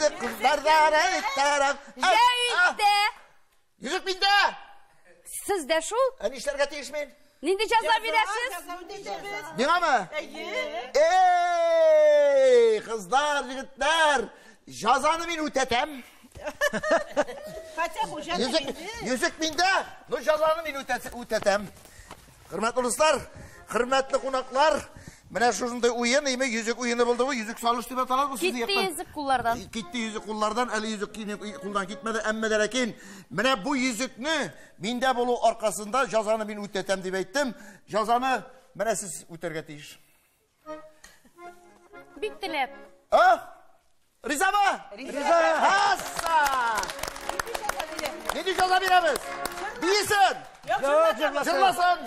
Йөзек кызларда. Җәвиттә. Йөзек миндә. Сездә шул? Ә нишләргә тиеш мин? Нинди җәза бирәсез? Миңамы? Эй, кызлар, егетләр, җәзаны мин үтәтәм. Хотя хуҗа Йөзек, йөзек миндә, но җәзаны мин үтәтәм. Хөрмәтле дуслар, хөрмәтле кунаклар, менә шушындый уен, име йөзек уены булды бу, йөзек салыш дип атала бу сезнең Китте яктан. йөзек куллардан. Китте йөзек куллардан, әле йөзек кулдан китмәде, әмма дә ләкин менә бу йөзекне миндә булу аркасында җәзаны мин үтәтәм дип әйттем. Җәзаны менә сез үтәргә тиеш. Бик теләп. А? Ризамы? Риза. Хасса! Нинди җәза бирәбез? Биесен! Җырласын!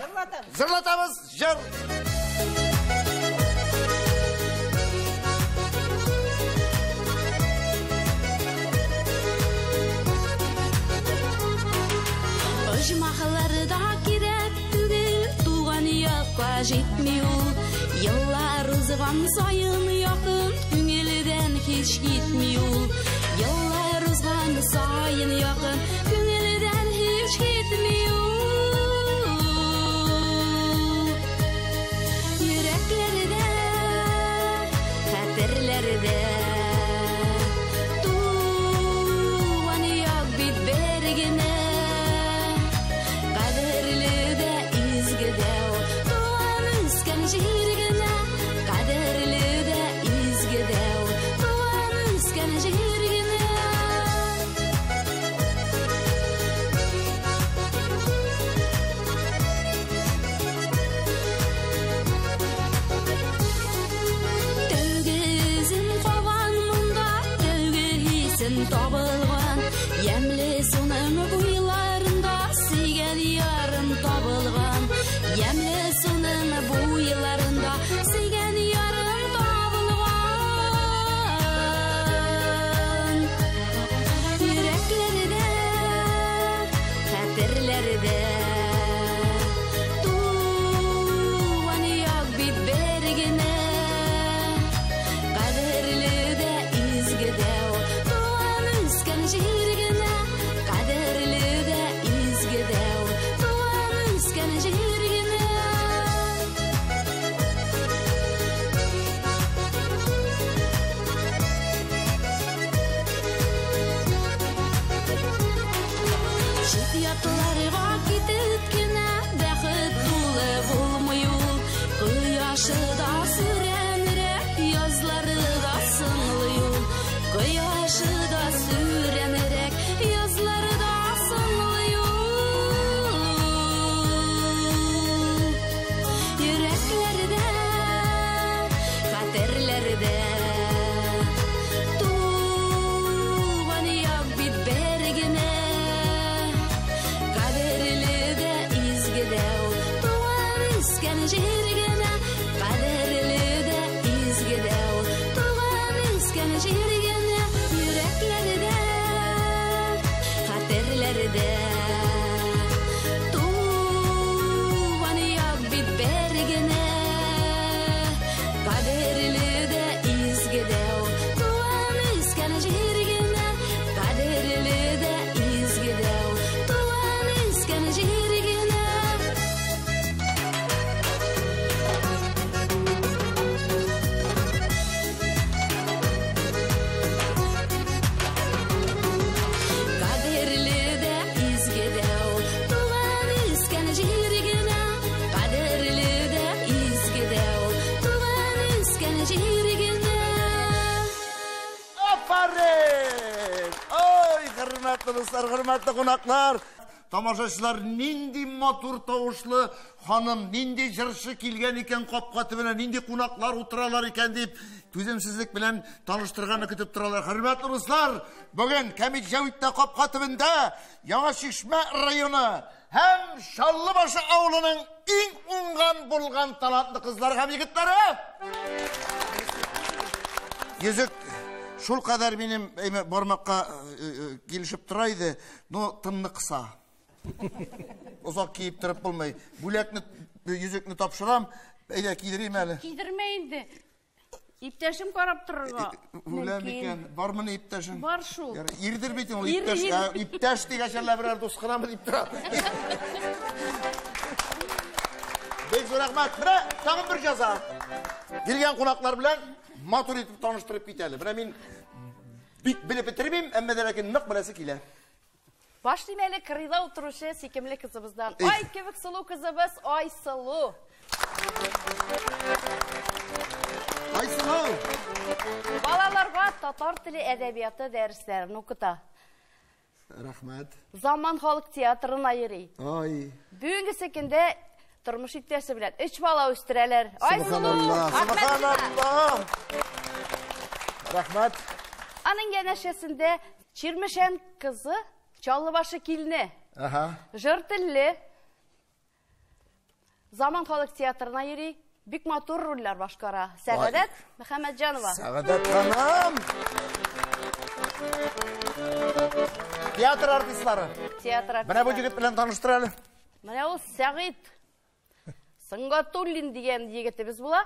Җырлатабыз! Җыр! Оҗмахларда кирәк түгел, туган якка җитми ул. Еллар узган саен якын, күңелдән һич китми ул. Еллар узган саен якын, күңелдән һич китми ул. Йөрәкләрдә, хәтерләрдә туган як бит бер генә. Кадерле дә, изге дә ул, туган үскән җир генә. Кадерле дә, изге дә ул, туган үскән җир генә. Тәүге үзем калган монда, тәүге хисем табылган. Ямьле суның буйларында сөйгән ярым табылган. Ямьле суның буйларында сөйгән ярым табылган. Йөрәкләрдә, хәтерләрдә туган як бит бер генә. Кадерле дә, изге дә ул, туган үскән җир генә. Кадерле дә, изге дә ул, туган үскән җир генә. Чит ятларга китеп кенә бәхет тулы булмый ул. Кояшы да сүрәнрәк, язлары да сыңлый ул. Кояшы да сүрәнрәк, язлары да сыңлый ул. Йөрәкләрдә, хәтерләрдә туган як бит бер генә. Кадерле дә, изге дә ул, туган үскән җир генә. Кадерле дә, изге дә ул, туган үскән җир генә. Йөрәкләрдә, хәтерләрдә туган як бит бер генә. Кадерле дә, изге дә ул, туган үскән җир генә. Кадерле дә, изге дә ул, туган үскән җир генә. Кадерле дә, изге дә ул, туган үскән җир генә. Кадерле дә, изге дә ул, туган үскән җир генә. Афәрин! Ой, хөрмәтле дуслар, хөрмәтле кунаклар! Тамашачылар, нинди матур тавышлы ханым, нинди җырчы килгән икән капка төбенә, нинди кунаклар утыралар икән дип, түземсезлек белән таныштырганны көтеп торалар. Хөрмәтле дуслар, бүген Кәмит Җәвиттә капка төбендә Яңа Чишмә районы һәм Чаллыбашы авылының иң уңган булган талантлы кызлары һәм егетләре. Йөзек шул кадәр минем бармакка килешеп тора иде, но тынны кыса. Озак киеп торып булмый. Бүләкне, йөзекне тапшырам. Әйдә, кидерим әле. Кидермә инде. Иптәшем карап торырга. Үлә микән? Бармыни иптәшең? Бар шул. Ирдер бит ул иптәш. Иптәш дигәч әллә берәр дус кынамы дип тора. Бик зур рәхмәт. Менә тагын бер җаза. Килгән кунаклар белән матур итеп таныштырып кит әле. Менә мин бик белеп бетермим, әмма дә ләкин нык беләсе килә. Башлыйм әле кырыйда утыручы сөйкемле кызыбыздан. Ай кебек сылу кызыбыз Айсылу. Айсылу! Балаларга татар теле әдәбияты дәресләрен укыта. Рәхмәт. Заман халык театрына йөри. Ай. Бүгенге көндә тормыш иптәше белән 3 бала үстерәләр. Айсылу! Субханаллах! Рәхмәт. Аның янәшәсендә Чирмешән кызы Чаллыбашы килне. Ага. Жыр телле. Заман халык театрына йөри. Бик матур рольләр башкара. Сәгадәт Мөхәммәтҗанова. Сәгадәт ханым. Театр артистлары. Театр артистлары. Менә бу егет белән таныштыр әле. Менә ул Сәгыйть Сөнгатуллин дигән егетебез була.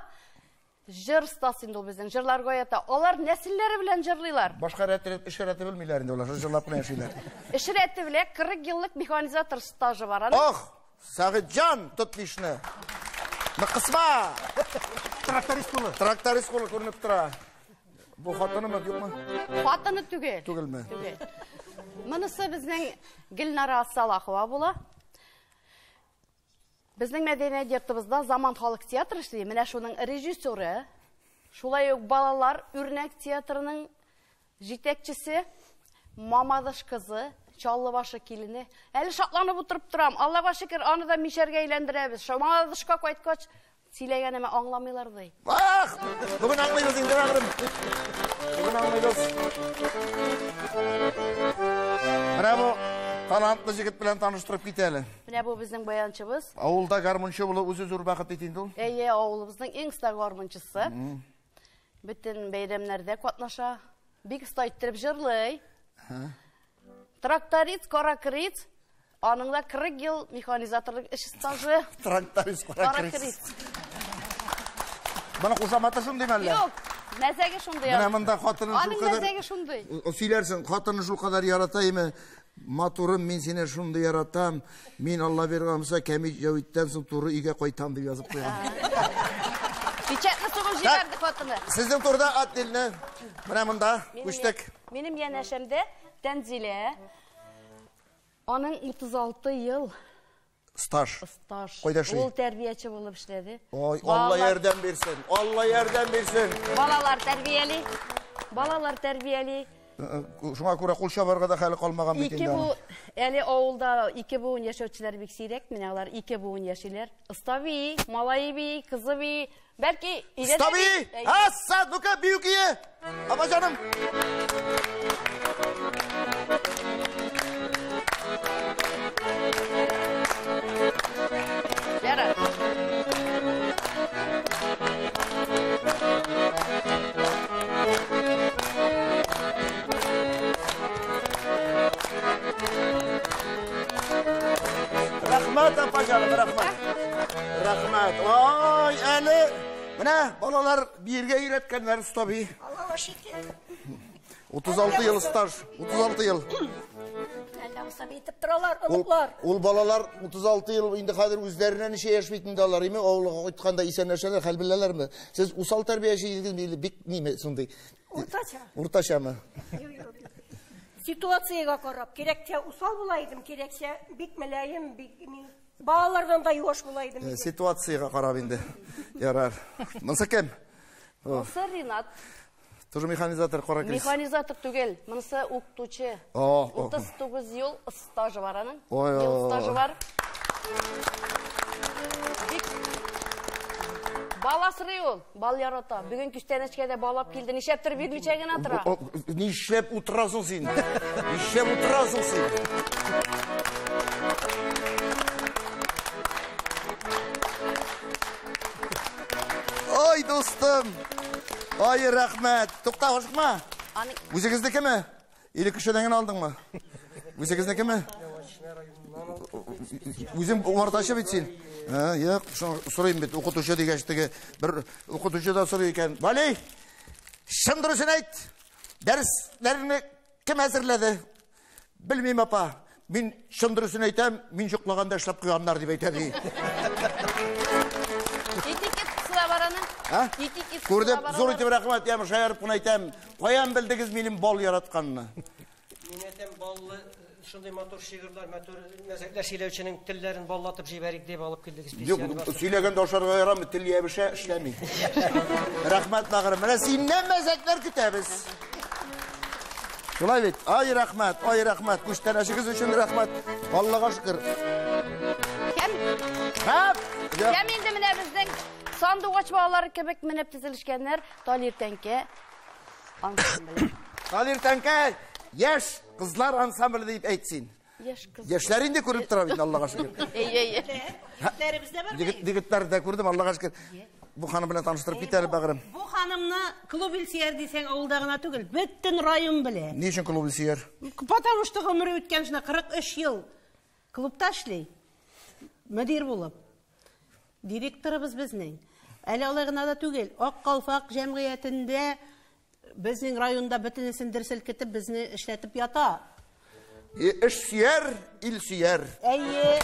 Җыр остасы инде ул безнең, җырларга ята. Алар нәселләре белән җырлыйлар. Башка рәт, эш рәте белмиләр инде алар, җырлап кына яшиләр. Эш рәте белә, 40 еллык механизатор стажы бар аның. Ох, Сәгыйтьҗан, тот бишне. Нык кысма. Тракторист кулы. Тракторист кулы күренеп тора. Бу хатынымы, юкмы? Хатыны түгел. Түгелме? Түгел. Монысы безнең Гөлнара Салахова була. Безнең мәдәният йортыбызда Заман халык театры эшли. Менә шуның режиссеры, шулай ук балалар үрнәк театрының җитәкчесе, Мамадыш кызы, Чаллыбашы килене. Әле шатланып утырып торам. Аллага шөкер, аны да мишәргә әйләндерәбез. Мамадышка кайткач, сөйләгәнемә аңламыйлар ди. Ах! Бүген аңлыйбыз инде, бәгырем. Бүген аңлыйбыз. Менә бу талантлы җегет белән таныштырып кит әле. Менә бу безнең баянчыбыз. Авылда гармунчы булу үзе зур бәхет бит инде ул. Әйе, авылыбызның иң оста гармунчысы. Бөтен бәйрәмнәрдә катнаша. Бик оста иттереп җырлый. Тракторист, каракриц. Аның да 40 ел механизаторлык эш стажы. Тракторист, каракриц. Моны кушаматы шундый мәллә? Юк, мәзәге шундый. Менә монда хатыны Аның шул кадәр. мәзәге шундый. Сөйләрсең, хатыны шул кадәр ярата име? Матурым, мин сине шундый яратам. Мин Алла биргән булса, Кәмит Җәвиттән соң туры өйгә кайтам дип язып куйган. Печатны сугып җибәрде хатыны. Сезнең турыда отдельно. Менә монда күчтек. Минем янәшәмдә Тәнзилә. Аның 36 ел стаж. Стаж. Кайда эшли? Ул тәрбияче булып эшләде. Ой, Алла ярдәм бирсен. Алла ярдәм бирсен. Балалар тәрбияли. Балалар тәрбияли. Шуңа күрә кул чабарга да хәле калмаган бит инде. Ике бу әле авылда ике буын яшәүчеләр бик сирәк, менә алар ике буын яшиләр. Оста бии, малае бии, кызы бии. Бәлки өйдә дә Оста бии! бии. Аса, ну-ка, бию кие. Апа җаным. Ярар. Рәхмәт, апа җаным, рәхмәт. Рәхмәт. Ой, әле менә балалар биергә өйрәткәннәр оста бии. Аллага шөкер. 36 ел стаж, 36 ел. Әллә булса битеп торалар, оныклар. Ул балалар 36 ел инде хәзер үзләренә ничә яшь бит инде алар, име авылга кайтканда исәнләшәләр, хәл беләләрме? Сез усал тәрбияче идегезме или бик ниме шундый? Уртача. Уртачамы? Ситуациягә карап, кирәкчә усал була идем, кирәкчә бик мөлаем, бик ни. Балалардан да юаш була идем. Ситуациягә карап инде. Ярар. Монысы кем? Монысы Ринат. Тоже механизатор кара крис. Механизатор түгел, монысы укытучы. О, о. 39 ел стажы бар аның. Ой, Ел ой, стажы ой. бар. Бик бал асрый ул, бал ярата. Бүген күчтәнәчкә дә балап килде. Нишләптер бирмичә генә тора. О, нишләп утырасың син? Нишләп утырасың син? Ой, дустым. Ай, рәхмәт. Тукта, ашыкма. Аның Үзегезнекеме? Или кешедән генә алдыңмы? Үзегезнекеме? Үзең умартачы бит син. Һа, юк, сорыйм бит, укытучы дигәч теге бер укытучы да сорый икән. Вали, Чын дөресен әйт. Дәресләрне кем әзерләде? Белмим, апа. Мин чын дөресен әйтәм, мин йоклаганда эшләп куйганнар дип әйтә ди. Этикеткасы да бар аның. А? Этикеткасы Күрдем, да бар зур аның. итеп рәхмәт, я шаярып кына әйтәм. Каян белдегез минем бал яратканны? Мин әйтәм, баллы шундый матур шигырьләр, матур мәзәкләр сөйләүченең телләрен баллатып җибәрик дип алып килдек. Юк, сөйләгәндә ашарга ярамый, тел ябешә, эшләми. Рәхмәт, бәгырем. Менә синнән мәзәкләр көтәбез. Шулай бит. Ай рәхмәт, ай рәхмәт. Күчтәнәчегез өчен рәхмәт. Аллага шөкер. Һәм, Һәм һәм инде менә безнең сандугач балалары кебек менеп тезелешкәннәр Талир Тәңкә ансамбле. Талир Тәңкә яшь кызлар ансамбле дип әйт син. Яшь кыз. Яшьләр инде күреп тора бит, Аллага шөкер. Әй, әй, әй. Егетләребез дә бар. Егет, егетләр дә күрдем, Аллага шөкер. Бу ханым белән таныштырып кит әле, бәгырем. Бу ханымны клуб илсөяр дисәң авылда гына түгел, бөтен район белә. Ни өчен клуб илсөяр? Потому что гомере үткән шуна 43 ел клубта эшли. Мөдир булып. Директорыбыз безнең. Әле алай гына да түгел, Ак калфак җәмгыятендә безнең районда бөтенесен дер селкетеп безне эшләтеп ята. Эш сөяр, ил сөяр. Әйе.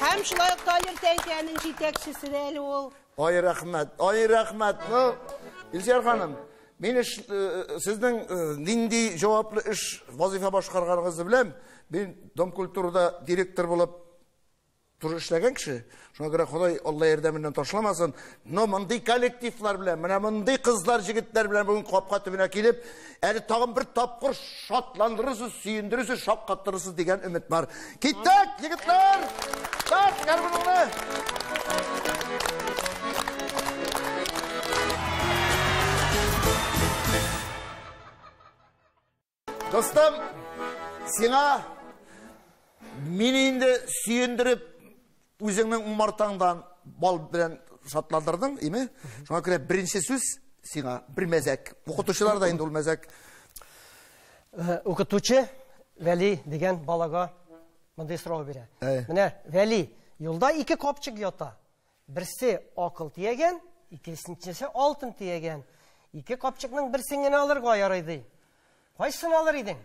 Һәм шулай ук Талир Тәңкәнең җитәкчесе дә әле ул. Ай рәхмәт, ай рәхмәт. Ну, Илсөяр ханым, мин эш, сезнең нинди җаваплы эш, вазифа башкарганыгызны беләм. Мин Дом культурада директор булып туры эшләгән кеше. Шуңа күрә Ходай Алла ярдәменнән ташламасын. Но мондый коллективлар белән, менә мондый кызлар, җегетләр белән бүген капка төбенә килеп, әле тагын бер тапкыр шатландырырсыз, сөендерерсез, шаккаттырырсыз дигән өмет бар. Киттек, егетләр! Старт, гармуныңны! Достым, сиңа мине инде сөендереп, үзеңнең умартаңдан бал белән шатландырдың, име? Шуңа күрә беренче сүз сиңа бер мәзәк. Укытучылар да инде ул мәзәк. Укытучы Вәли дигән балага мондый сорау бирә. Менә Вәли, юлда ике капчык ята. Берсе акыл тиягән, икенчесе алтын тиягән. Ике капчыкның берсен генә алырга ярый ди. Кайсын алыр идең?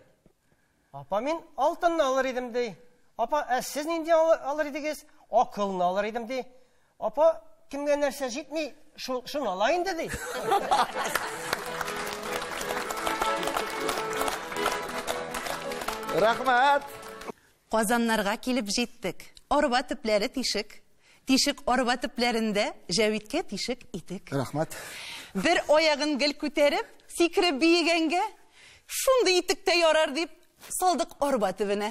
Апа, мин алтынны алыр идем ди. Апа, ә сез нинди алыр идегез? Акылны алыр идем ди. Апа, кемгә нәрсә җитми, шуны ала инде ди. Рәхмәт. Казаннарга килеп җиттек. Арба төпләре тишек. Тишек арба төпләрендә Җәвиткә тишек итек. Рәхмәт. Бер аягын гел күтәреп, сикереп биегәнгә, шундый итек тә ярар дип, салдык арба төбенә.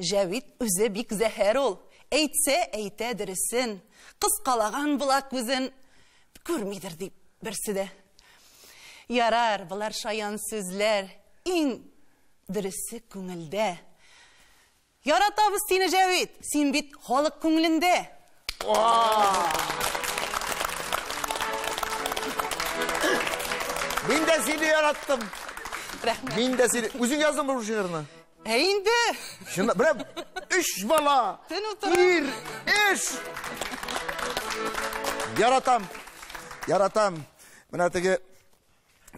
Җәвит үзе бик зәһәр ул. Әйтсә, әйтә дөресен. Кыскалаган була күзен. Күрмидер дип берсе дә. Ярар, болар шаян сүзләр. Иң дөресе күңелдә. Яратабыз сине, Җәвит. Син бит халык күңелендә. Мин дә сине яраттым. Рәхмәт. Мин дә сине. Үзең яздыңмы бу шигырьне? Ә инде. Чынлап, менә өч бала. Төн утыра. Ир, эш. Яратам. Яратам. Менә теге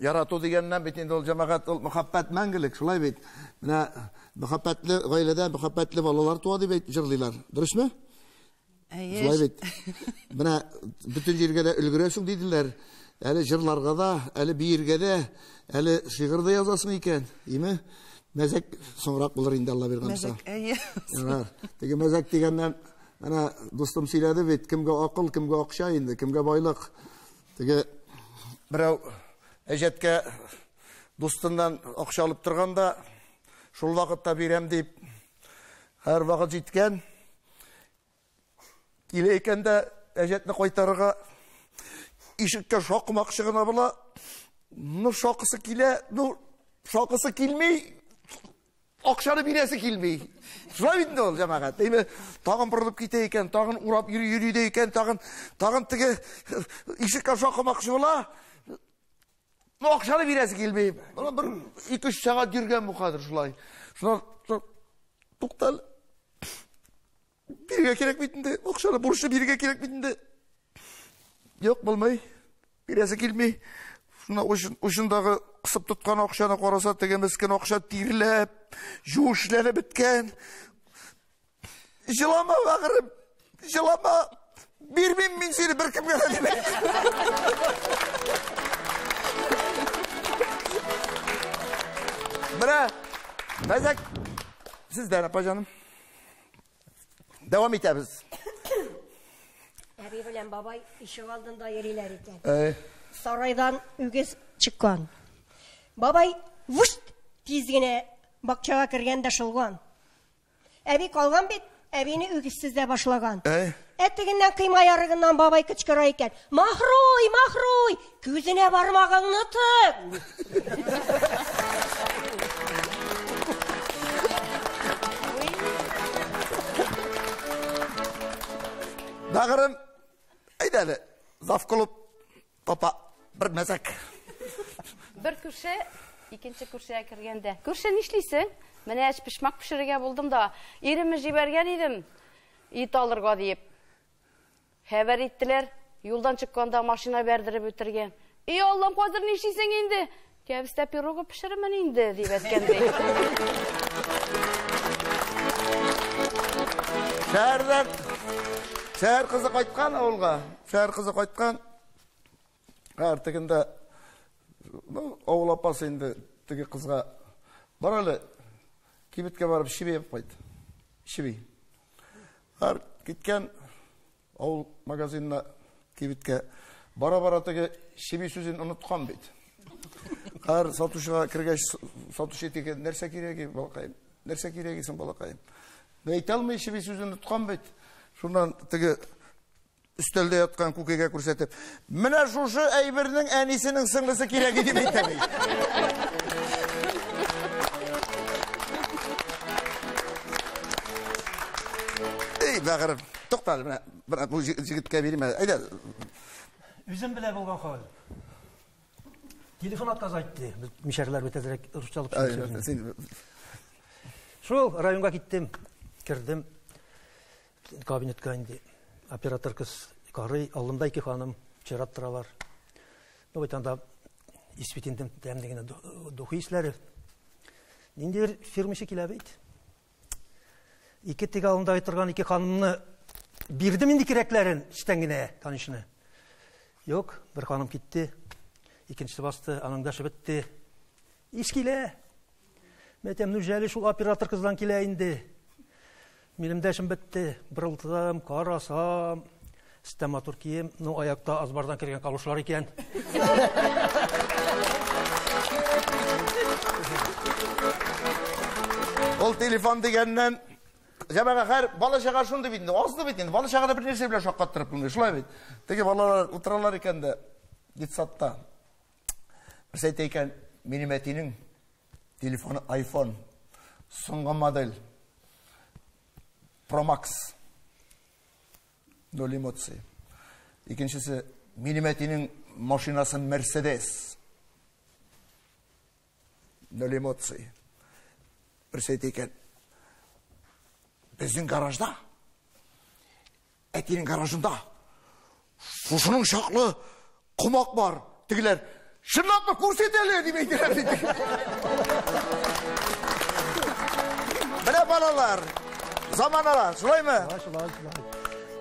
ярату дигәннән бит инде ул җәмәгать, ул мәхәббәт мәңгелек, шулай бит. Менә мәхәббәтле гаиләдә мәхәббәтле балалар туа дип әйт, җырлыйлар. Дөресме? Әйе. Шулай бит. Менә бөтен җиргә дә өлгерәсең диделәр. Әле җырларга да, әле биергә дә, әле шигырь дә язасың икән, име? Мәзәк соңрак булыр инде, Алла биргән булса. Мәзәк, әйе. Ярар. Теге мәзәк дигәннән, менә дустым сөйләде бит, кемгә акыл, кемгә акча инде, кемгә байлык. Теге берәү әҗәткә дустыннан акча алып торганда, шул вакытта бирәм дип, һәр вакыт җиткән. Килә икән дә әҗәтне кайтарырга ишеккә шакымакчы гына була. Ну, шакысы килә, ну, шакысы килми, акчаны бирәсе килми. Шулай бит инде ул, җәмәгать. Әйме, тагын борылып китә икән, тагын урап йөри йөри дә икән, тагын теге ишеккә шакымакчы була. Ну, акчаны бирәсе килми. Менә бер ике-өч сәгать йөргән бу хәзер шулай. Шуннан туктал. Бирергә кирәк бит инде, акчаны бурычны бирергә кирәк бит инде. Юк, булмый. Бирәсе килми. Шунда учындагы кысып тоткан акчаны караса, теге мескен акча тирләп, юешләнеп беткән. Җылама, бәгырем, җылама. Бирмим мин сине беркемгә дә дип. Менә мәзәк сездән, апа җаным. Дәвам итәбез. Әби белән бабай ишек алдында йөриләр икән. Сарайдан үгез чыккан. Бабай вышт тиз генә бакчага кергән дә шылган. Әби калган бит, әбине үгезсез дә башлаган. Ә тегеннән кыйма ярыгыннан бабай кычкыра икән. Махруй, махруй, күзенә бармагыңны тык! Бәгырем, әйдә әле, завклуб папа, бер мәзәк. Бер күрше икенче күршегә кергәндә, күрше, нишлисең? Менә эчпочмак пешерергә булдым да, иремне җибәргән идем, ит алырга диеп. Хәбәр иттеләр, юлдан чыкканда машина бәрдереп үтергән. И Аллам, хәзер нишлисең инде? Кәбестә пирогы пешерермен инде, дип әйткән ди. Шәһәрдән шәһәр кызы кайткан авылга. Шәһәр кызы кайткан. Хәер, тегендә, ну, авыл апасы инде теге кызга бар әле, кибеткә барып чеби алып кайт. Чеби. Хәер, киткән авыл магазинына, кибеткә. Бара-бара теге чеби сүзен оныткан бит. Хәер, сатучыга кергәч, сатучы әйтә, нәрсә кирәк, балакаем? Нәрсә кирәк соң, балакаем? Әйтә алмый, чеби сүзен оныткан бит. Шуннан теге өстәлдә яткан күкәйгә күрсәтеп, менә шушы әйбернең әнисенең сеңлесе кирәк иде дип әйтә бит. Эй, бәгырем, тукта әле, менә, менә бу җегеткә бирим әле. Әйдә. Үзем белә булган хәл. Телефон отказ айтты. Без мишәрләр бит әзрәк русча алып сөйләшә. Шул районга киттем, кердем. Кабинетка инде оператор кыз карый, алдымда ике ханым чират торалар. Ну, бит анда ис бит инде тәмле генә духи исләре. Ниндидер фирма ише килә бит. Ике теге алдында торган ике ханымны бирдем инде кирәкләрен, эчтән генә, конечно. Юк, бер ханым китте, икенчесе басты, аның да эше бетте. Ис килә. Мәйтәм, нүжәли шул оператор кыздан килә инде. Минем дә эшем бетте. Борылдым, карасам, өстә матур кием, ну, аякта азбардан кергән калошлар икән. Ул телефон дигәннән, җәмәгә хәер, бала чага шундый бит инде, азды бит инде. Бала чагада бер нәрсә белән шаккаттырып булмый, шулай бит. Теге балалар утыралар икән дә детсадта. Берсе әйтә икән, минем әтинең телефоны iPhone, соңгы модель, Pro Max, ноль эмоций. Икенчесе, минем әтинең машинасы Mercedes, ноль эмоций. Берсе әйтә икән, безнең гаражда, әтинең гаражында шушының чаклы комак бар. Тегеләр, чынлапмы, күрсәт әле, дип әйтәләр бит. Менә балалар, заманалар, шулаймы? Шулай, шулай.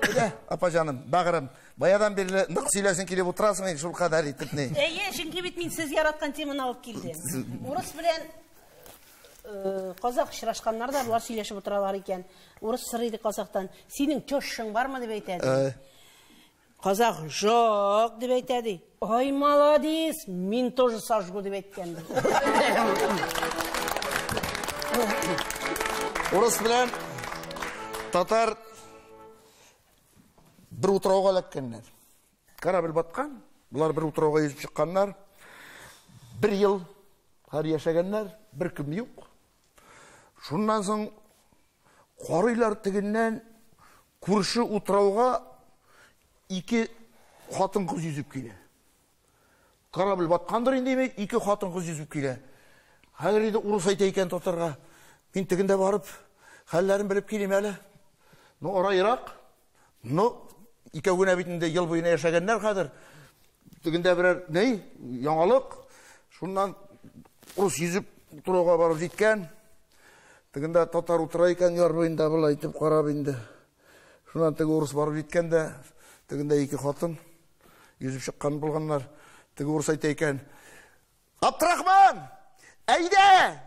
Әйдә, апа җаным, бәгырем, баядан бирле нык сөйләсең килеп утырасың инде шул кадәр итеп ни. Әйе, чөнки бит мин сез яраткан теманы алып килдем. Урыс белән казак очрашканнар да, болар сөйләшеп утыралар икән. Урыс сорый ди казактан, синең тещаң бармы дип әйтә ди. Казак, жок дип әйтә ди. Ай, молодец, мин тоже сожгу дип әйткән ди. Урыс белән татар бер утрауга эләккәннәр. Корабль баткан, болар бер утрауга йөзеп чыкканнар. Бер ел һәр яшәгәннәр, бер кем юк. Шуннан соң карыйлар тегеннән күрше утрауга ике хатын-кыз йөзеп килә. Корабль баткандыр инде, димәк, ике хатын-кыз йөзеп килә. Хәзер инде урыс әйтә икән татарга, мин тегендә барып хәлләрен белеп килим әле. Ну, ара ерак. Ну, икәү генә бит инде ел буена яшәгәннәр хәзер. Тегендә берәр ни, яңалык. Шуннан урыс йөзеп утырауга барып җиткән. Тегендә татар утыра икән яр буенда болай итеп карап инде. Шуннан теге урыс барып җиткән дә, тегендә ике хатын йөзеп чыккан булганнар. Теге урыс әйтә икән: "Абдрахман, әйдә,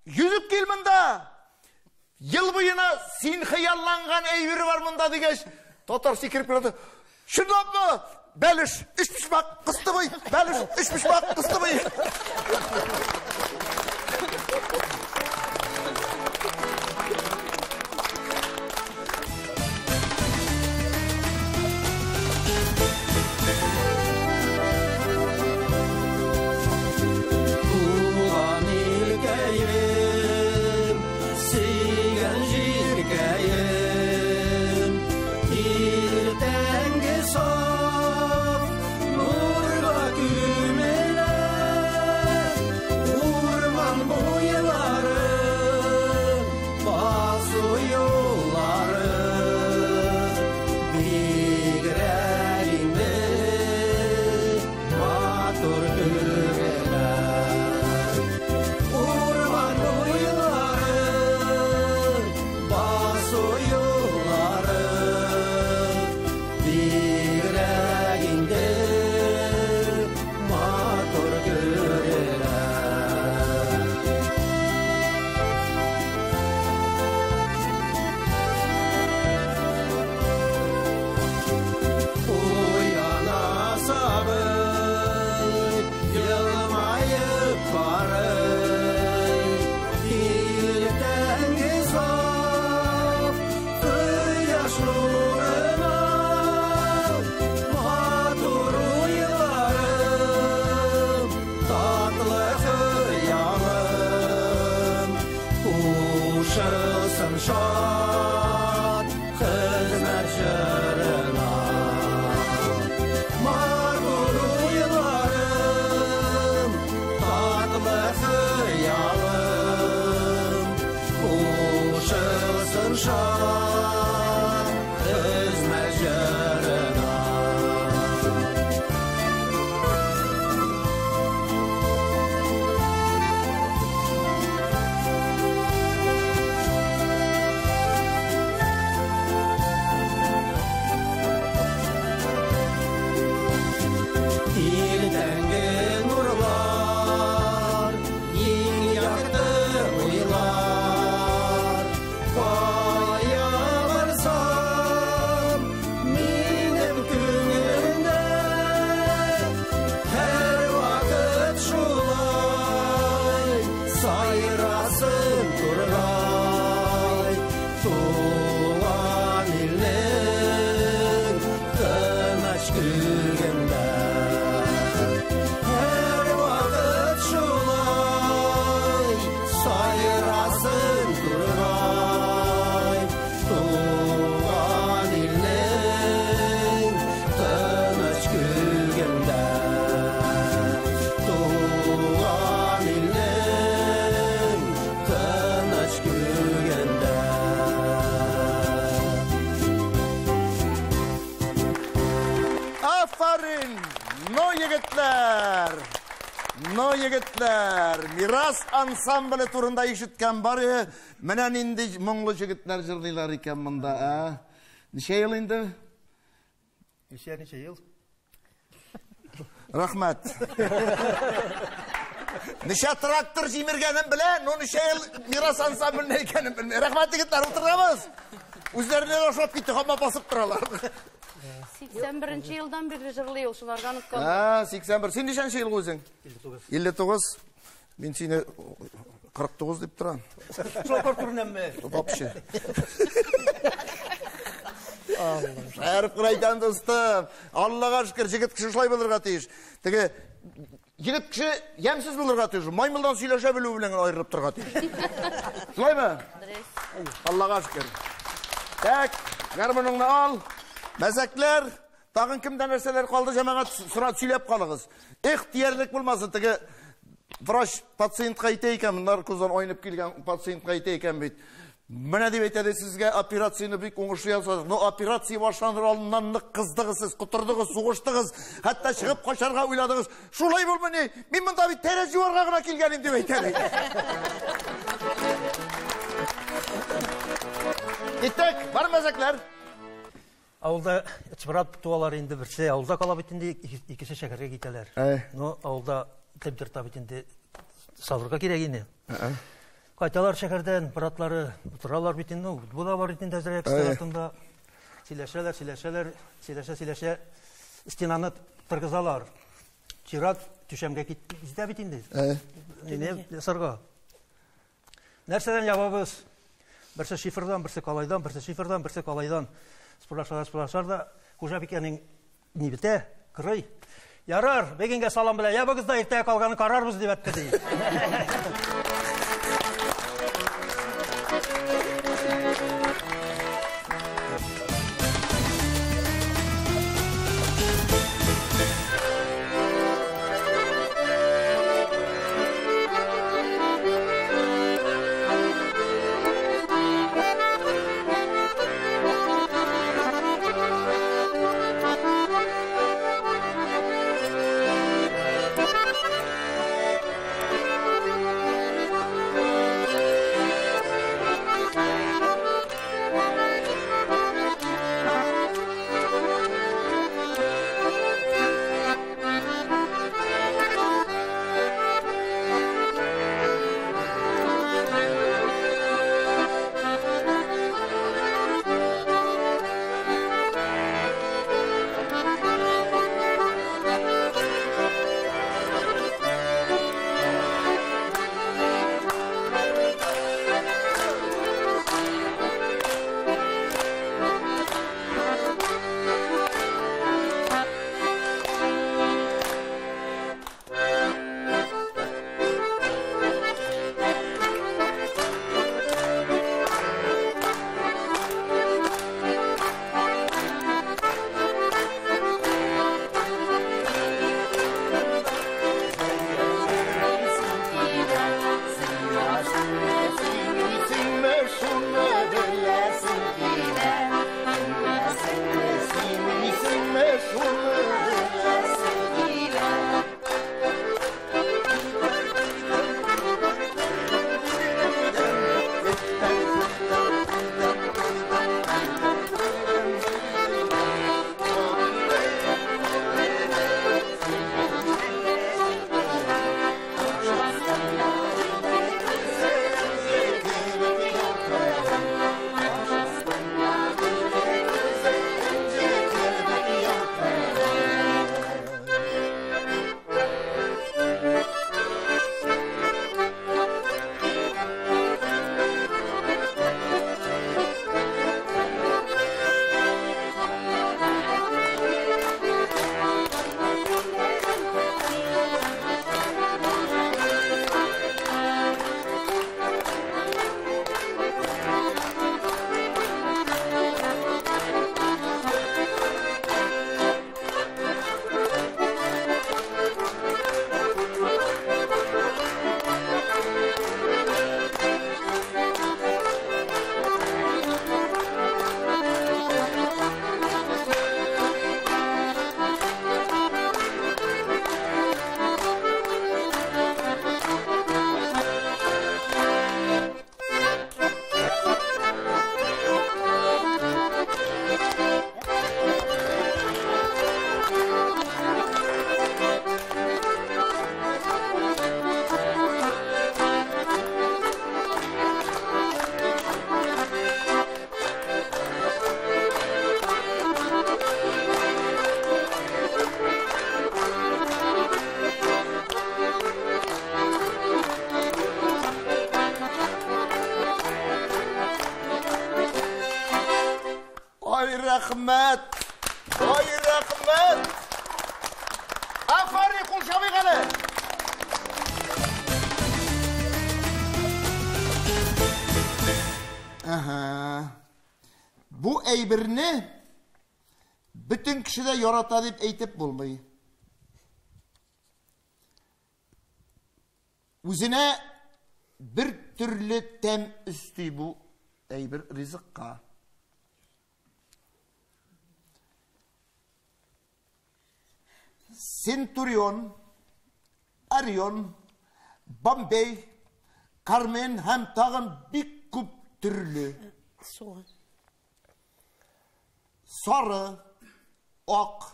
йөзеп кил монда. Ел буена син хыялланган әйбер бар монда" дигәч, татар сикереп керде. Чынлапмы? Бәлеш, өчпочмак, кыстыбый, бәлеш, өчпочмак, кыстыбый. Туган илкәем, сөйгән җиркәем, иртәнге саф нурга күмелә, урман буйлары, басу юллары, бигрәк инде матур күренә. Урман буйлары, басу юллары, бигрәк инде матур күренә. Уяна сабый, елмаеп карый, иртәнге саф кояш нурына, матур уйларым, татлы хыялым, кушылсын шат хезмәт җырына. Матур уйларым, татлы хыялым, кушылсын шат хезмәт җырына. Иртәнге нурлар, иң якты уйлар, кая барсам, минем күңелемдә һәрвакыт шулай сайрасын тургай, туган илнең тыныч күгендә. Һәрвакыт шулай сайрасын тургай, туган илнең тыныч күгендә. Туган илнең тыныч күгендә. Афәрин! Ну, егетләр! Ну, егетләр! Мирас ансамбле турында ишеткән бар е, менә нинди моңлы җегетләр җырлыйлар икән монда, ә? Ничә ел инде? Ничә ел? Рәхмәт. Ничә трактор җимергәнен белә, но ничә ел Мирас ансамбленә икәнен белми. Рәхмәт, егетләр, утырабыз. Үзләренә дә ошап китте, һаман басып торалар. 81 елдан бирле җырлый ул, шуларга оныткан. А, 81. Син ничәнче ел үзең? 59. 59. Мин сине 49 дип торам. Шул карт күренәмме? Вообще. Шаярып кына әйтәм, дустым. Аллага шөкер, җегет кеше шулай булырга тиеш. Теге егет кеше ямьсез булырга тиеш. Маймылдан сөйләшә белү белән генә аерылып торырга тиеш. Шулаймы? Дөрес. Аллага шөкер. Так, гармуныңны ал. Мәзәкләр, тагын кемдә нәрсәләр калды, җәмәгать, сора сөйләп калыгыз. Эх, диярлек булмасын, теге врач пациентка әйтә икән, наркоздан айнып килгән пациентка әйтә икән бит. Менә дип әйтә ди сезгә операцияне бик уңышлы ясадык. Но операция башланыр алдыннан нык кыздыгыз сез, котырдыгыз, сугыштыгыз, хәтта чыгып качарга уйладыгыз. Шулай булмыни? Мин монда бит тәрәз юарга гына килгән идем дип әйтә ди. Киттек, бар мәзәкләр. Авылда өч брат туалар инде, берсе авылда кала бит инде, икесе шәһәргә китәләр. Но авылда төп йортта бит инде салырга кирәк инде. Кайталар шәһәрдән, братлары утыралар бит инде, бу да бар бит инде әзрәк өстәл артында. Сөйләшәләр, сөйләшәләр, сөйләшә, сөйләшә. Стенаны торгызалар. Чират түшәмгә китте бит инде. Ине ясарга. Нәрсәдән ябабыз? Берсе шифердан, берсе калайдан, берсе шифердан, берсе калайдан. Спорлашалар, спорлашалар да, хуҗабикәнең ни бетә, кырый. Ярар, бүгенгә салам белән ябыгыз да, иртәгә калганын карарбыз, дип әйтте, ди. Ай рәхмәт! Ай рәхмәт! Афәрин, кул чабыйк әле! Ага. Бу әйберне бөтен кеше дә ярата дип әйтеп булмый. Үзенә бер төрле тәм өсти бу. әйбер ризыкка. Центурион, Орион, Бомбей, Кармен һәм тагын бик күп төрле. Суган. Сары, ак,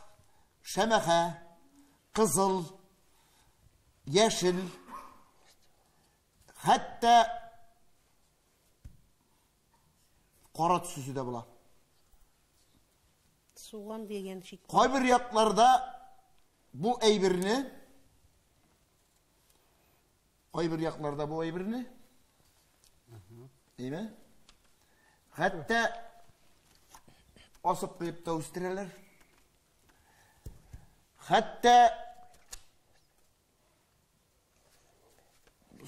шәмәхә, кызыл, яшел, хәтта кара төсесе дә була. Суган дигән шик. Кайбер якларда бу әйберне кайбер якларда бу әйберне әйме? Хәтта асып куеп та үстерәләр. Хәтта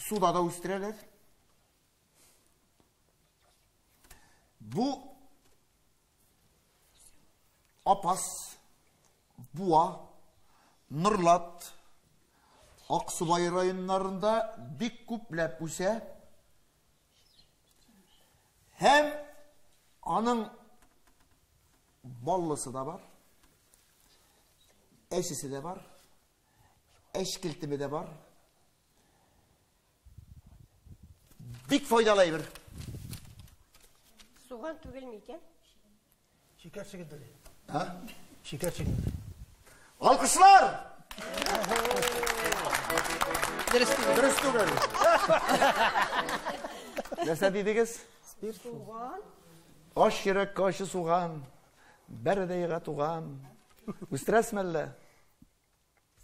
суда да үстерәләр. Бу Апас, Буа, Норлат, Аксубай районнарында бик күпләп үсә. Һәм аның баллысы да бар, әчесе дә бар, әчкелтеме дә бар. Бик файдалы әйбер. Суган түгелме икән? Шикәр чөгендере. А? Шикәр чөгендере. Алкышлар! Дөрес түгел. Дөрес түгел. Нәрсә дидегез? Суган. Аш йөрәккә ачы суган, бәре дә ега туган. Үстерәсме әллә?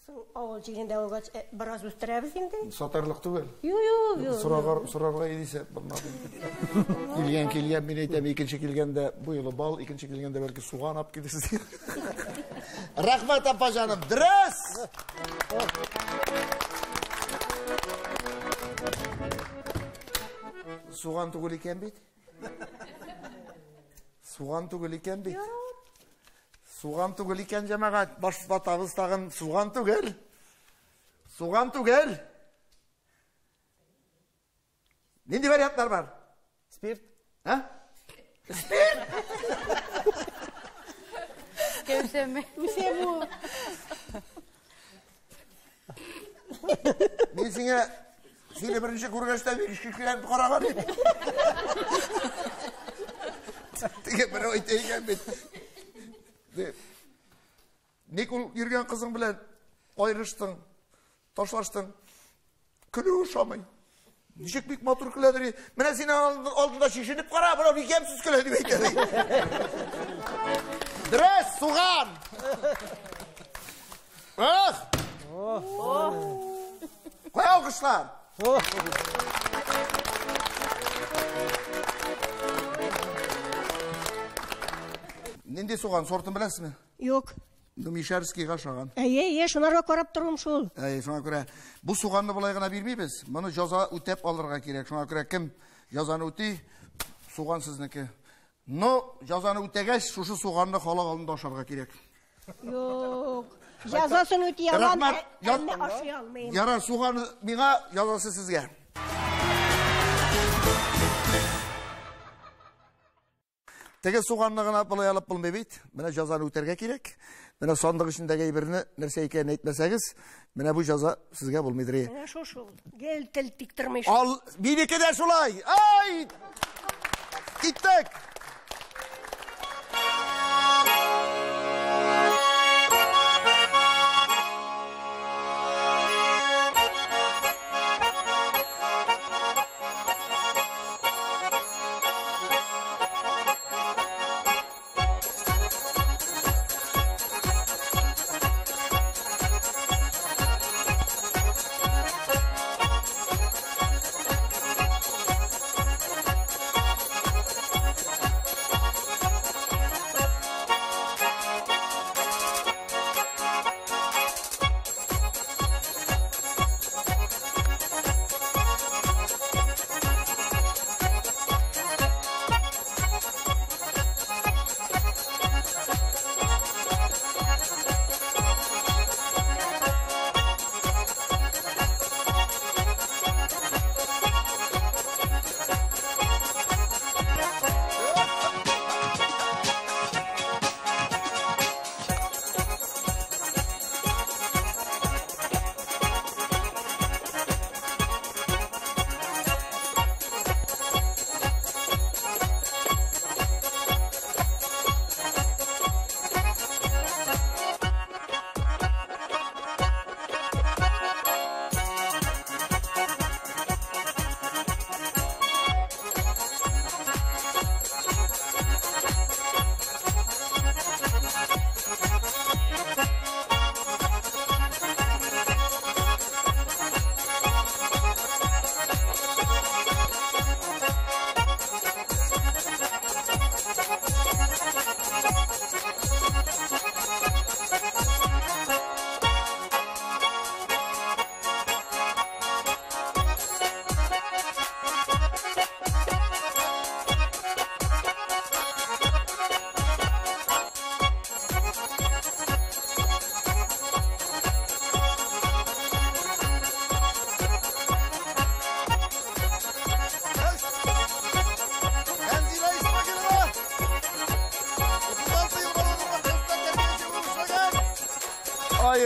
Соң авыл җирендә булгач, бераз үстерәбез инде. Сатарлык түгел. Юк, юк, юк. Сорарга, сорарга идесе булмады. Килгән, килгән, мин әйтәм, икенче килгәндә бу юлы бал, икенче килгәндә бәлки суган алып килерсез. Рәхмәт, апа җаным. Дөрес! Суган түгел икән бит. Суган түгел икән бит. Суган түгел икән, җәмәгать. Баш ватабыз тагын. Суган түгел. Суган түгел. Нинди вариантлар бар? Спирт. А? Спирт? Кәүсәме? Үсә бу. Мин сиңа сине беренче күргәч тә бик шикләнеп караган идем. Теге берәү әйтә икән бит. Ник ул йөргән кызың белән аерыштың, ташлаштың? Көлү ошамый. Ничек бик матур көләдер. Менә син алдында шешенеп кара, берәү бик ямьсез көлә дип әйтә. Дөрес, суган! Ах! Кая алкышлар? Нинди суган сортын беләсезме? Юк. Ну, Мишәрскийга ошаган. Әйе, әйе, шунарга карап торуым шул. Әйе, шуңа күрә бу суганны болай гына бирмибез. Моны җаза үтәп алырга кирәк. Шуңа күрә кем җазаны үти, суган сезнеке. Но җазаны үтәгәч, шушы суганны халык алдында ашарга кирәк. Юк. Җазасын үти алам, Рәхмәт. әмма ашый алмыйм. Ярар, суганы миңа, җазасы сезгә. Теге суганны гына болай алып булмый бит. Менә җазаны үтәргә кирәк. Менә сандык эчендәге әйберне нәрсә икәнен әйтмәсәгез, менә бу җаза сезгә булмыйдыр. Менә шул шул. Гел тел тиктырмый шул. Ал, минеке дә шулай. Ай! Киттек!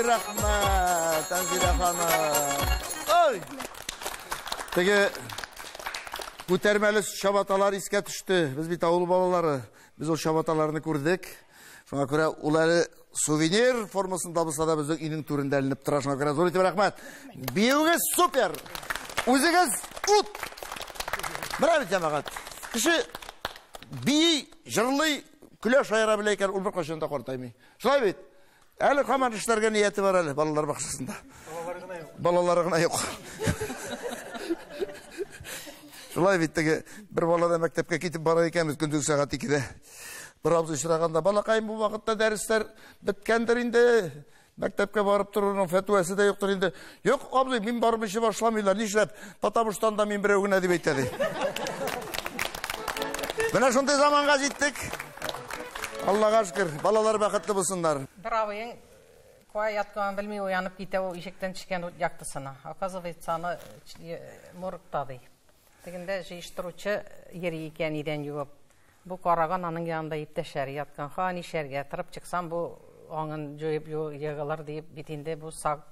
рәхмәт, Тәнзилә ханым. Ой! Теге күтәрмәле чабаталар искә төште. Без бит авыл балалары. Без ул чабаталарны күрдек. Шуңа күрә ул әле сувенир формасында булса да безнең өйнең түрендә эленеп тора. Шуңа күрә зур итеп рәхмәт. Биюегез супер! Үзегез ут! Менә бит җәмәгать. Кеше бии, җырлый, көлә, шаяра белә икән, ул беркайчан да картаймый. Шулай бит? Әле һаман эшләргә нияте бар әле балалар бакчасында. Балалары гына юк. Балалары гына юк. Шулай бит теге бер бала да мәктәпкә китеп бара икән, без көндез сәгать 2-дә. Бер абзый очраганда, балакаем, бу вакытта дәресләр беткәндер инде. Мәктәпкә барып торуның фәтвәсе дә юктыр инде. Юк, абзый, мин бармыйча башламыйлар. Нишләп? Потому что анда мин берәү генә дип әйтә ди. Менә шундый заманга җиттек. Аллага шөкер, балалар бәхетле булсыннар. Бер абыең кая ятканын белми уянып китә, ул ишектән төшкән ут яктысына. Оказывается, аны моргта ди. Тегендә җыештыручы йөри икән идән юып. Бу караган, аның янында иптәшләре яткан. Ха, нишләргә? Торып чыксам, бу аңын җуеп егылыр дип, бит инде бу сак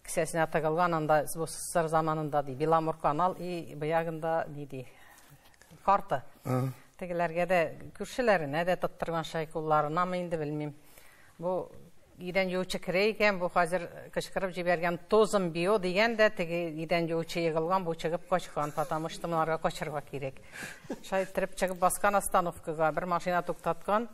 кесәсенә тыгылган, анда бу СССР заманында ди, Беломорканал и буягында ни ди, карта. Тегеләргә дә, күршеләренә дә тоттырган шай кулларынамы инде, белмим. Бу идән юучы керә икән, бу хәзер кычкырып җибәргән, тозом био дигән дә, теге идән юучы егылган, бу чыгып качкан, потому что монарга качырга кирәк. Шай иттереп чыгып баскан остановкага, бер машина туктаткан.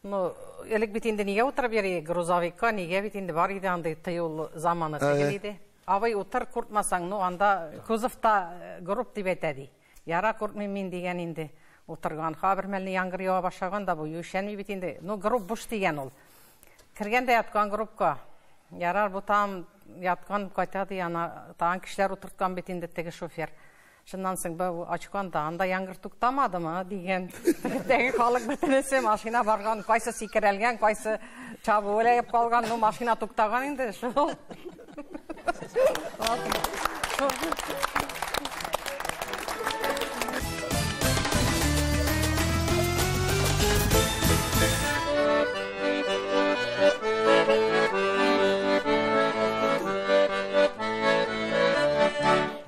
Ну, элек бит инде нигә утырып йөри грузовикка, нигә бит инде бар иде андый тыюлы заманы түгел иде. Абый, утыр, куркмасаң, ну анда кузовта гроб дип әйтә ди. Яра, куркмыйм мин дигән инде. Утырган. Ха, бер мәлне яңгыр ява башлаган да, бу юшәнми бит инде. Ну, гроб буш дигән ул. Кергән дә яткан гробка. Ярар, бу там яткан кайта ди, ана тагын кешеләр утырткан бит инде теге шофер. Шуннан соң бу ачкан да, анда яңгыр туктамадымы дигән. Теге халык бөтенесе машина барган, кайсы сикерелгән, кайсы чабып эләгеп калган, ну машина туктаган инде шул.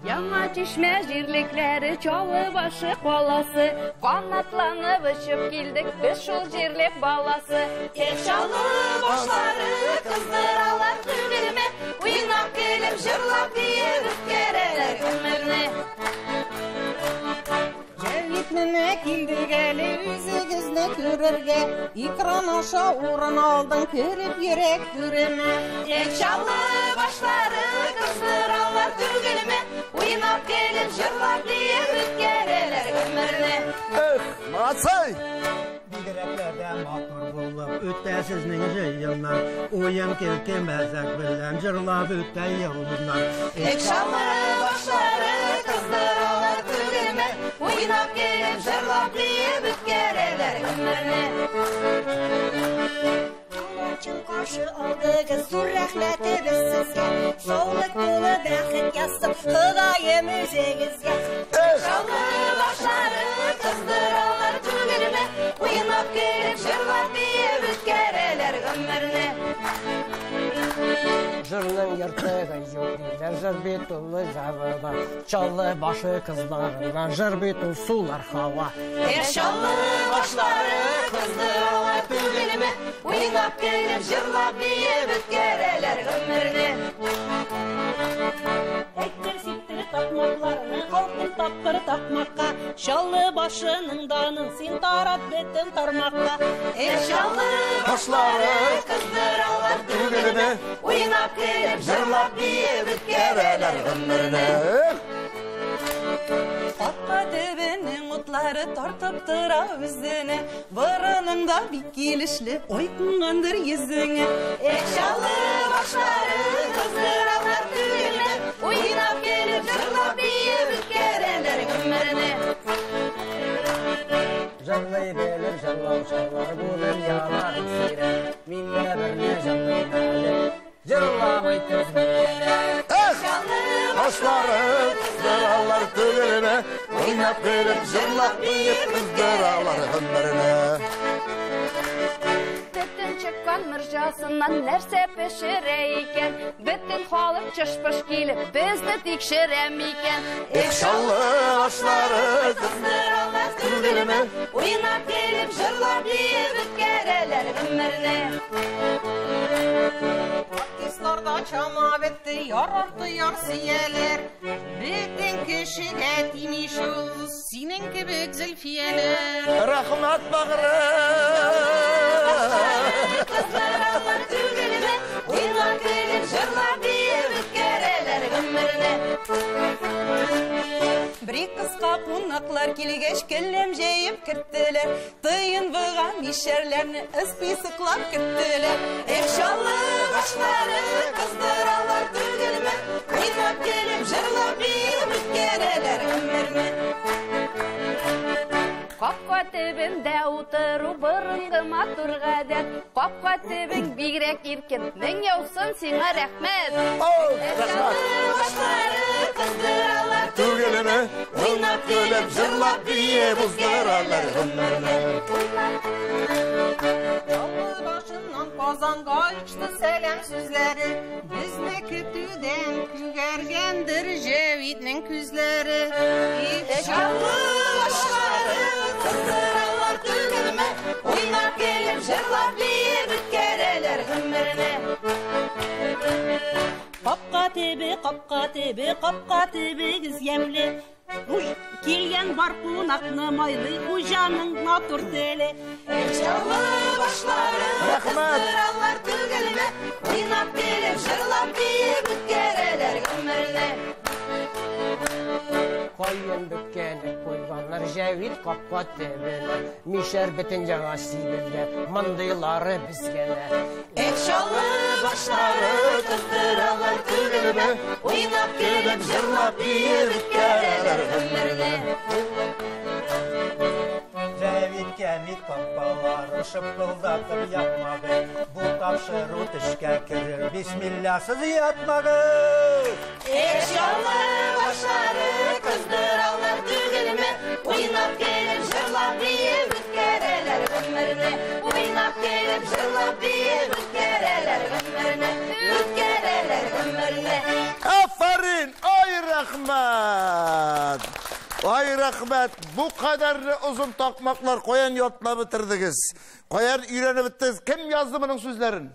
Яңа Чишмә җирлекләре, Чаллы башы каласы, канатланып очып килдек без шул җирлек баласы. Эх, Чаллы башлары кыздыралар түгелме, уйнап килеп, җырлап биеп үткәрәләр гомерне. Җәвит, менә килдек әле үзегезне күрергә, экран аша урын алдың кереп йөрәк түремә. Эх, Чаллы башлары кыздыралар түгелме, уйнап килеп, җырлап биеп үткәрәләр гомерне. Эх, молодцы! Бигрәкләр дә матур булып үтә сезнең җыеннар. Уен, көлке, мәзәк белән җырлап үтә йолдызлар. Эх, Чаллы башлары кыздыралар түгелме, уйнап килеп, җырлап биеп үткәрәләр гомерне. Чын каршы алдыгыз, зур рәхмәтебез сезгә. Саулык тулы бәхет язсын Ходаем үзегезгә. Чаллы башлары кыздыралар түгелме, уйнап килеп, җырлап биеп үткәрәләр гомерне. Җырның ертыгы юк диләр, җыр бит ул җавыла. Чаллы башы кызларына җыр бит ул сулар һава. Эх, Чаллы башлары кыздыралар түгелме, уйнап килеп, җырлап биеп үткәрәләр гомерне. Әйттер сиптер такмакларны, алтын тапкыр такмакка, Чаллы башының данын син тарат бөтен тармакка. Эх, Чаллы башлары кыздыралар түгелме, уйнап килеп, җырлап биеп үткәрәләр гомерне. Капка төбенең утлары тартып тора үзенә, борыныңда бик килешле ай кунгандыр йөзеңә. Эх, Чаллы башлары кыздыралар түгелме, уйнап килеп, җырлап биеп үткәрәләр гомерне. Җырлый белеп җырлаучылар бу дөньяда бик сирәк. Мин дә берне җырлыйм әле, җырламый түзмим. Эх, башлары кыздыралар түгелме, уйнап килеп, җырлап биеп кыздыралар гомерне. Төтен чыкты. Япкан морҗасыннан нәрсә пешерә икән? Бөтен халык чыш-пыш килеп безне тикшерә микән? Эх, Чаллы ашлары кыздыралар түгелме? Уйнап килеп, җырлап биеп үткәрәләр гомерне. Артистларда чама бетте, яр арты яр сөяләр. Бөтен кешегә тими шул синең кебек Зөлфияләр. Рәхмәт, бәгърем! Кыздыралар түгелме? Уйнап килеп, җырлап биеп үткәрәләр гомерне. Бер кыска кунаклар килгәч, келәм җәеп керттеләр. Тыенбыга мишәрләрне списоклап керттеләр. Эх, Чаллы башлары кыздыралар түгелме? Уйнап килеп, җырлап биеп үткәрәләр гомерне. Капка төбендә утыру борынгы матур гадәт. Капка төбең бигрәк иркен. Мең яусын сиңа рәхмәт. Рәхмәт. Башлары кыздыралар Түгелме? Уйнап көлеп, җырлап биеп уздыралар гомерне. Чаллы башыннан Казанга очты сәлам сүзләре. Безне көтүдән күгәргәндер Җәвитнең күзләре. Эх, Чаллы башлары кыздыралар түгелме? Уйнап килеп, җырлап биеп үткәрәләр гомерне. Капка төбе, капка төбе, капка төбегез ямьле. Килгән бар кунакны майлый хуҗаның матур теле. Эх, Чаллы башлары кыздыралар түгелме? Уйнап килеп, җырлап биеп үткәрәләр гомерне. Кайын бөккәне куйганнар Җәвит капка төбенә. Мишәр бөтен яңа сибелгән, мондыйлары безгә. Эх, Чаллы башлары кыздыралар түгелме? Уйнап килеп, җырлап биеп үткәрәләр гомерне. Җәвит кәмит капкаларын шыпкылдатып япмагыз. Бу тапшыру төшкә керер, бисмилласыз ятмагыз. Эх, Чаллы башлары кыздыралар түгелме? Уйнап килеп, җырлап биеп үткәрәләр гомерне. Уйнап килеп, җырлап биеп үткәрәләр гомерне. Үткәрәләр гомерне. Афәрин! Ай, рәхмәт! Ай, рәхмәт! Бу кадәрле озын такмаклар каян ятлап бетердегез? Каян өйрәнеп беттегез? Кем язды моның сүзләрен?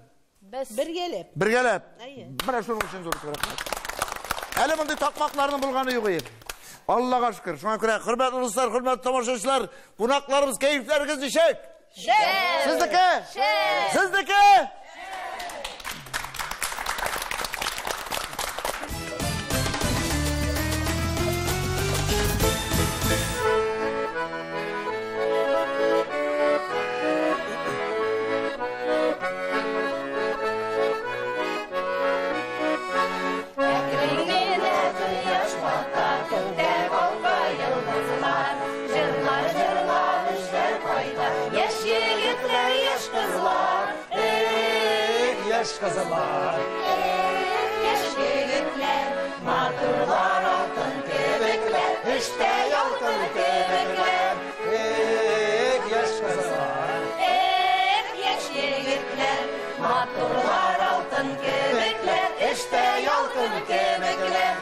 Без бергәләп. Бергәләп. Әйе. Менә шуның өчен зур рәхмәт. Әле мондый такмакларның булганы юк иде. Аллага шөкер. Шуңа күрә, хөрмәтле дуслар, хөрмәтле тамашачылар, кунакларыбыз, кәефләрегез ничек? Шәп! Сезнеке? Шәп! Сезнеке? Әкрен генә кояш бата, күктә балка йолдызлар. Җырлар җырлап эшләр кайта, яшь егетләр, яшь кызлар. Эх, яшь кызлар. Эх, яшь егетләр, матурлар алтын кебекләр, эштә ялкын кебекләр. Эх, яшь кызлар. Эх, яшь егетләр, матурлар алтын кебекләр, эштә ялкын кебекләр.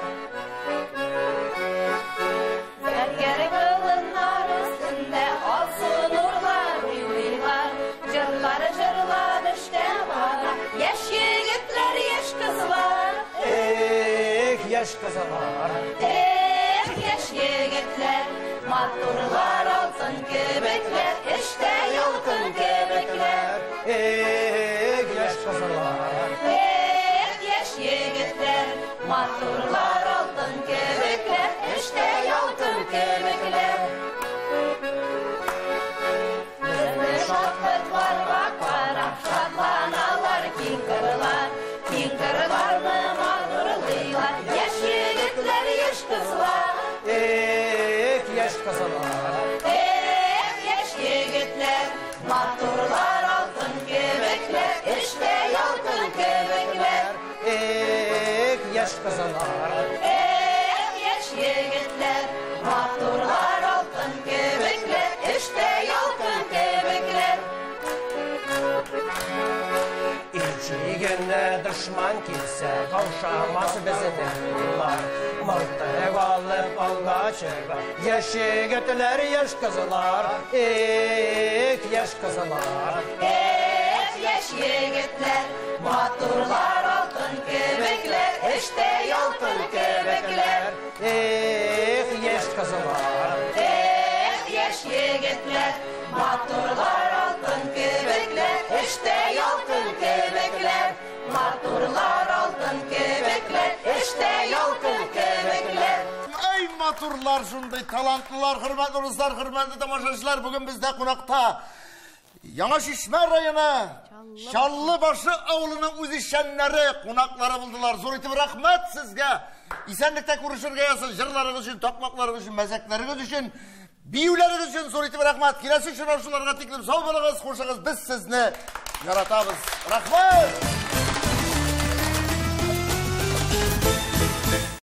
Зәңгәр болыннар өстендә алсу нурлар уйныйлар. Җырлар җырлап эштә бара, яшь егетләр, яшь кызлар. Эх, яшь кызлар. Эх, яшь егетләр, матурлар алтын кебекләр, эштә ялкын кебекләр. Эх, яшь кызлар. Эх, яшь егетләр, матурлар алтын кебекләр, эштә ялкын кебекләр. Безне шатлыкларга карап, шатланалар киң кырлар, киң кырларны матурлыйлар, яшь егетләр, яшь кызлар. Эх, яшь кызлар. Эх, яшь егетләр, матурлар алтын кебекләр, эштә ялкын кебекләр. Эх, яшь кызлар. Эх, яшь егетләр, матурлар алтын кебекләр, эштә ялкын кебекләр. генә дошман килсә, каушамас безнең куллар. Мылтык алып алга чыга, яшь егетләр, яшь кызлар, эх, яшь кызлар. Эх, яшь егетләр, матурлар алтын кебекләр, эштә ялкын кебекләр. Эх, яшь кызлар. Эх, яшь егетләр, матурлар алтын кебекләр, эштә ялкын кебекләр. Матурлар алтын кебекләр, эштә ялкын кебекләр. Ай, матурлар, шундый талантлылар, хөрмәтле дуслар, хөрмәтле тамашачылар, бүген бездә кунакта Яңа Чишмә районы Чаллы башы авылының үзешчәннәре кунаклары булдылар. Зур итеп рәхмәт сезгә. Исәнлектә күрешергә язсын. Җырларыгыз өчен, такмакларыгыз өчен, мәзәкләрегез өчен, биюләрегез өчен зур итеп рәхмәт. Киләсе очрашуларга тиклем сау булыгыз, хушыгыз. Без сезне яратабыз. Рәхмәт!